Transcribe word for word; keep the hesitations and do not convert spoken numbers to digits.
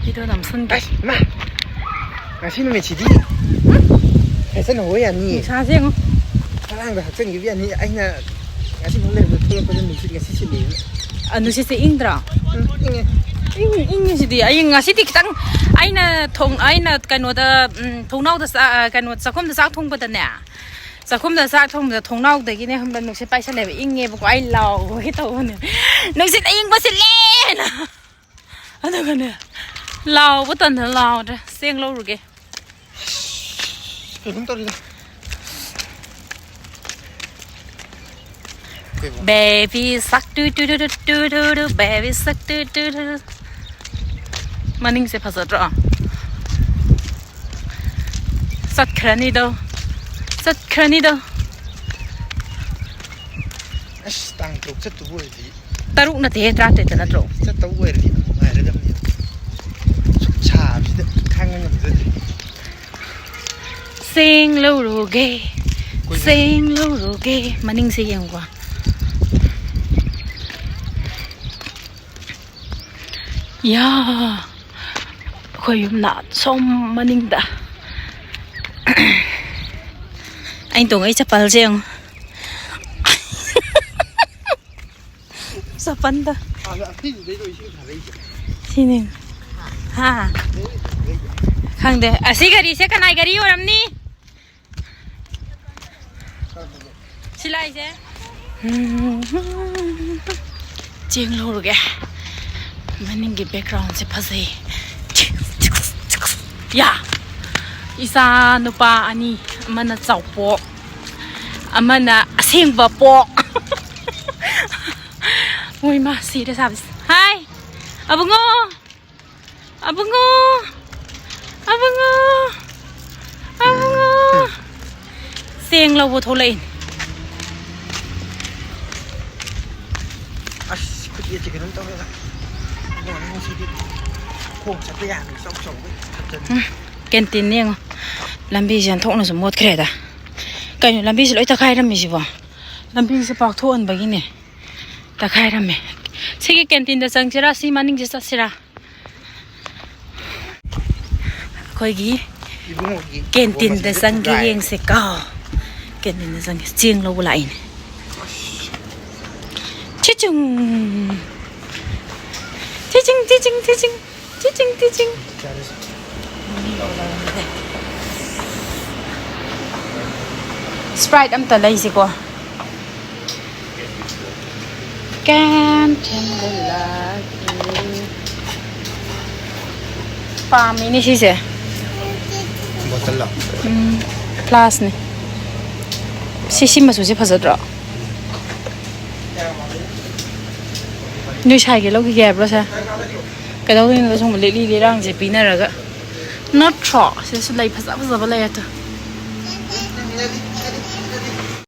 Video ꯅꯝꯁꯟꯒꯦ꯫ ꯑꯁ, ꯏꯃꯥ! ꯉꯁꯤ ꯅꯨꯃꯤꯠꯁꯤꯗꯤ ꯐꯦꯁꯟ ꯍꯧꯕ ꯌꯥꯅꯤꯌꯦ꯫ ꯅꯨꯡꯁꯥꯁꯦ ꯌꯦꯡꯉꯨ꯫ ꯉꯔꯥꯡꯗ ꯍꯥꯞꯆꯤꯟꯈꯤꯕ ꯌꯥꯅꯤ꯫ ꯑꯩꯅ ꯉꯁꯤ ꯐꯥꯎ ꯂꯩꯕꯗ ꯊꯣꯛꯂꯛꯄꯗ ꯅꯨꯡꯁꯤꯠ ꯉꯁꯤ ꯁꯤꯠꯂꯦꯅ꯫ ꯑ, ꯅꯨꯡꯁꯤꯠꯁꯦ ꯏꯪꯗ꯭ꯔꯣ? ꯎꯝ, ꯏꯪꯉꯦ꯫ ꯏꯪ-, ꯏꯪꯉꯤꯁꯤꯗꯤ꯫ ꯑꯩ ꯉꯁꯤꯗꯤ ꯈꯤꯇꯪ, ꯑꯩꯅ ꯊꯣꯡ-, ꯑꯩꯅ ꯀꯩꯅꯣꯗ, ꯎꯝ, ꯊꯣꯡꯅꯥꯎꯗ ꯆꯥ-, ꯑ, ꯀꯩꯅꯣ, ꯆꯥꯛꯈꯨꯝꯗ ꯆꯥꯛ ꯊꯣꯡꯕꯗꯅꯦ, ꯆꯥꯛꯈꯨꯝꯗ ꯆꯥꯛ ꯊꯣꯡꯕꯗ ꯊꯣꯡꯅꯥꯎꯗꯒꯤꯅꯦ ꯈꯪꯕ꯭ꯔꯥ, ꯅꯨꯡꯁꯤꯠ ꯄꯥꯏꯁꯜꯂꯦꯕ, ꯏꯪꯉꯦꯕꯀꯣ꯫ ꯑꯩ ꯂꯥꯎꯒꯦ ꯇꯧꯕꯅꯦ꯫ "ꯅꯨꯡꯁꯤꯠ ꯑꯏꯪꯕ ꯁꯤꯠꯂꯦꯅ!" ꯑꯗꯨꯒꯅꯦ, ꯂꯥꯎꯕ ꯇꯟꯗꯅ ꯂꯥꯎꯗ꯭ꯔꯦ꯫ ꯆꯦꯡ ꯂꯧꯔꯨꯒꯦ꯫ ꯀꯩꯅꯣꯝ ꯇꯧꯔꯤꯗ꯫ ꯀꯩꯕꯣ? Baby shark, doo doo doo doo doo doo doo, baby shark, doo doo doo doo. ꯃꯅꯤꯡꯁꯦ ꯐꯖꯗ꯭ꯔꯣ? ꯆꯠꯈ꯭ꯔꯅꯤꯗꯣ, ꯆꯠꯈ꯭ꯔꯅꯤꯗꯗꯣ꯫ ꯑꯁ, ꯇꯥꯡ ꯇꯔꯨꯛ ꯆꯠꯇꯨꯕ ꯑꯣꯏꯔꯗꯤ꯫ ꯇꯔꯨꯛ ꯅꯠꯇꯦꯍꯦ, ꯇꯔꯥꯇꯔꯦꯠꯇ ꯅꯠꯇ꯭ꯔꯣ? ꯆꯠꯇꯧꯕ ꯑꯣꯏꯔꯗꯤ ꯅꯨꯡꯉꯥꯏꯔꯗꯕꯅꯤ꯫ ꯁꯨꯝ ꯁꯥꯕꯁꯤꯗ ꯈꯥꯡꯕ ꯉꯝꯖꯗ꯭ꯔꯦ꯫ ꯆꯦꯡ ꯂꯧꯔꯨꯒꯦ, ꯑꯩꯈꯣꯏ ꯆꯦꯡ ꯂꯧꯔꯨꯒꯦ꯫ ꯃꯅꯤꯡꯁꯦ ꯌꯦꯡꯉꯨꯀꯣ꯫ ꯌꯥ, ꯑꯩꯈꯣꯏ ꯌꯨꯝ ꯅꯥ ꯁꯣꯝ ꯃꯅꯤꯡꯗ꯫ ꯑꯩꯅ ꯇꯣꯡꯉꯛꯏ ꯆꯄꯜꯁꯦ ꯌꯦꯡꯉꯨ꯫ ꯆꯄꯜꯗ꯫ ꯑꯥꯗ ꯑꯊꯤꯡꯕꯗꯩꯔꯣ ꯏꯁꯤꯡ ꯊꯥꯔꯛꯏꯁꯦ? ꯁꯤꯅꯤ꯫ ꯍꯥ? ꯈꯪꯗꯦ꯫ ꯑꯁꯤ ꯒꯥꯔꯤꯁꯦ ꯀꯅꯥꯏ ꯒꯥꯔꯤ ꯑꯣꯏꯔꯝꯅꯤ? ꯁꯤ ꯂꯥꯛꯏꯁꯦ꯫ ꯆꯦꯡ ꯂꯧꯔꯨꯒꯦ꯫ ꯃꯅꯤꯡꯒꯤ backgroundꯁꯦ ꯐꯖꯩ꯫ ꯌꯥ! ꯏꯆꯥ ꯅꯨꯄꯥ ꯑꯅꯤ, ꯑꯃꯅ ꯆꯥꯎꯄꯣꯛ, ꯑꯃꯅ ꯑꯁꯦꯡꯕ ꯄꯣꯛ꯫ ꯃꯣꯏ ꯃꯥ ꯁꯤꯔꯦ ꯁꯥꯕꯁꯦ꯫ ꯍꯥꯏ! ꯑꯕꯨꯡꯉꯣ! ꯑꯕꯨꯡꯉꯣ! ꯑꯕꯨꯡꯉꯣ! ꯑꯕꯨꯡꯉꯣ! ꯆꯦꯡ ꯂꯧꯕ ꯊꯣꯛꯂꯛꯏꯅꯦ꯫ ꯑꯁ ꯈꯨꯠ ꯌꯦꯠꯁꯦ ꯀꯩꯅꯣꯝ ꯇꯧꯔꯦꯗ꯫ ꯏꯕꯨꯡꯉꯣ ꯅꯪ ꯉꯁꯤꯗꯤ ꯈꯣꯡ ꯆꯠꯄ ꯌꯥꯔꯅꯤ ꯆꯧ ꯆꯧꯒꯩ ꯊꯛꯆꯟ꯫ ꯀꯦꯟꯇꯤꯟ ꯌꯦꯡꯉꯣ꯫ ꯂꯝꯕꯤꯁꯦ ꯑꯣꯟꯊꯣꯛꯅꯁꯨ ꯃꯣꯠꯈ꯭ꯔꯦꯗ꯫ ꯀꯩꯅꯣ ꯂꯝꯕꯤꯁꯦ ꯂꯣꯏ ꯇꯛꯈꯥꯏꯔꯝꯃꯤꯁꯤꯕꯣ? ꯂꯝꯕꯤꯁꯦ ꯄꯥꯛꯊꯣꯛꯍꯟꯕꯒꯤꯅꯦ ꯇꯛꯈꯥꯏꯔꯝꯃꯦ꯫ ꯁꯤꯒꯤ ꯀꯦꯟꯇꯤꯟꯗ ꯆꯪꯁꯤꯔꯥ, ꯁꯤ ꯃꯅꯤꯡꯁꯦ ꯆꯠꯁꯤꯔꯥ? ꯑꯩꯈꯣꯏꯒꯤ ꯏꯕꯨꯡꯉꯣꯒꯤ ꯀꯦꯟꯇꯤꯟꯗ ꯃꯁꯤꯗ ꯆꯪꯒꯦ ꯊꯨꯒꯥꯏ꯫ ꯌꯦꯡꯁꯦ ꯀꯣ꯫ ꯀꯦꯟꯇꯤꯟꯗ ꯆꯪꯒꯦ꯫ ꯆꯦꯡ ꯂꯧꯕ ꯂꯥꯛꯏꯅꯦ꯫ ꯆꯤꯆꯤꯡ꯫ ꯆꯤꯆꯤꯡ, ꯆꯤꯆꯤꯡ, ꯆꯤꯆꯤꯡ꯫ ꯆꯤꯆꯤꯡ, ꯆꯤꯆꯤꯡ꯫ Sprite ꯑꯝꯇ ꯂꯩꯁꯤꯀꯣ꯫ ꯀꯦꯟꯇꯤꯟꯗ ꯂꯥꯛꯏ꯫ ꯄꯥꯝꯃꯤꯅꯦ ꯁꯤꯁꯦ꯫ ꯕꯣꯇꯜꯂꯣ? ꯎꯝ, ꯒ꯭ꯂꯥꯁꯅꯦ꯫ ꯁꯤ, ꯁꯤ ꯃꯆꯨꯁꯦ ꯐꯖꯗ꯭ꯔꯣ? ꯅꯣꯏ ꯁꯥꯏꯒꯤ ꯂꯧꯈꯤꯒꯦ ꯍꯥꯏꯕ꯭ꯔꯣ ꯁꯦ? ꯀꯩꯗꯧꯗꯣꯏꯅꯣ ꯁꯨꯝꯕ ꯂꯤꯛꯂꯤ ꯂꯤꯔꯥꯡꯁꯦ ꯄꯤꯅꯔꯒ? ꯅꯠꯇ꯭ꯔꯣ? ꯁꯤꯗꯁꯨ ꯂꯩ ꯐꯖ ꯐꯖꯕ ꯂꯩ ꯑꯗꯣ꯫